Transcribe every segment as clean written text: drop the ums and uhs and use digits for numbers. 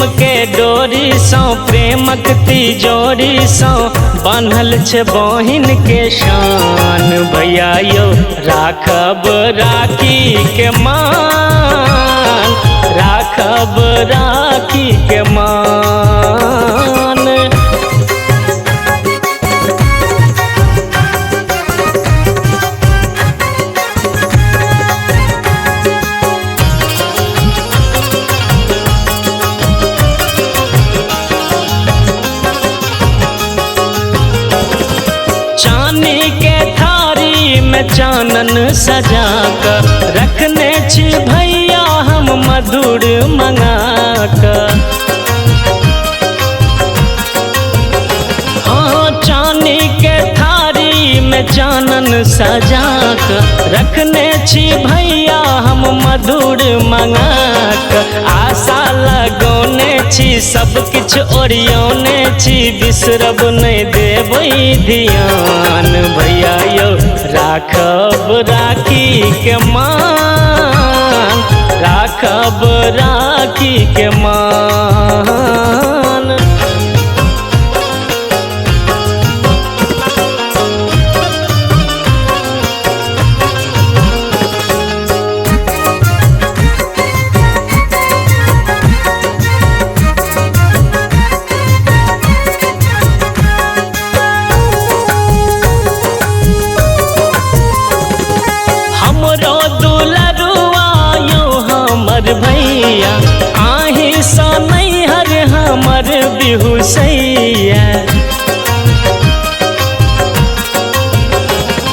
रेशम के डोरी सौ, प्रेमक तिजोरी सौ बान्हल छै बहिन के शान। भैया यौ राखब राखी के मान, राखब राखी के मान। चानी के थारी में चानन सजा क रखने छी भैया हम मधुर मंगा क। हाँ, चानी के थारी में चानन सजा क रखने छी भैया हम मधुर मंगा क। आशा लगौने छी सब किछु ओरियौने छी, बिसरब नहि देबै ध्यान। भैया यौ राखब राखी के मान, राखब राखी के मान। हमरो दुलरुआ यौ हमर भैया, आही सँ नैहर हमर बिहुसैया।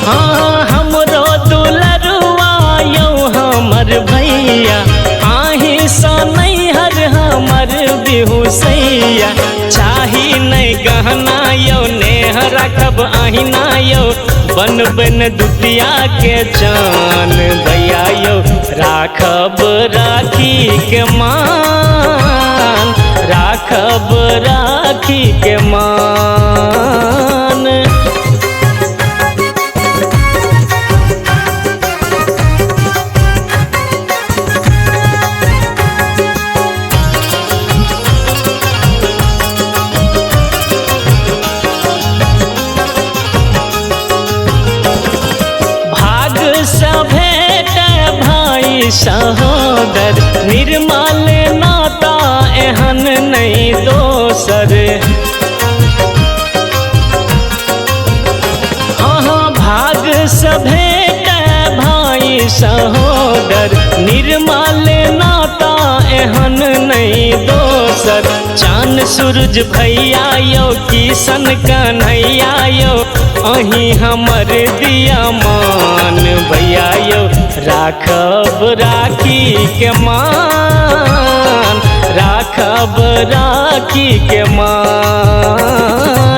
हाँ, हमरो दुलरुआ यौ हमर भैया, आही सँ नैहर हमर बिहुसैया। चाही नहि गहना यौ नेह राखब अहिना यौ, बनबै न दुतिया के चान। भैया यौ राखब राखी के मान, राखब राखी के मान। भाग सँ भेट भाई सहोदर, निर्मल नाता एहन नहि दोसर। हाँ, भाग सँ भेट भाई सहोदर, निर्मल नाता एहन नहि दोसर। चान सूरज भैया यौ किशन कन्हैया यौ, अहीं हमर दिया मान। भैया यौ राखब राखी के मान, राखब राखी के मान।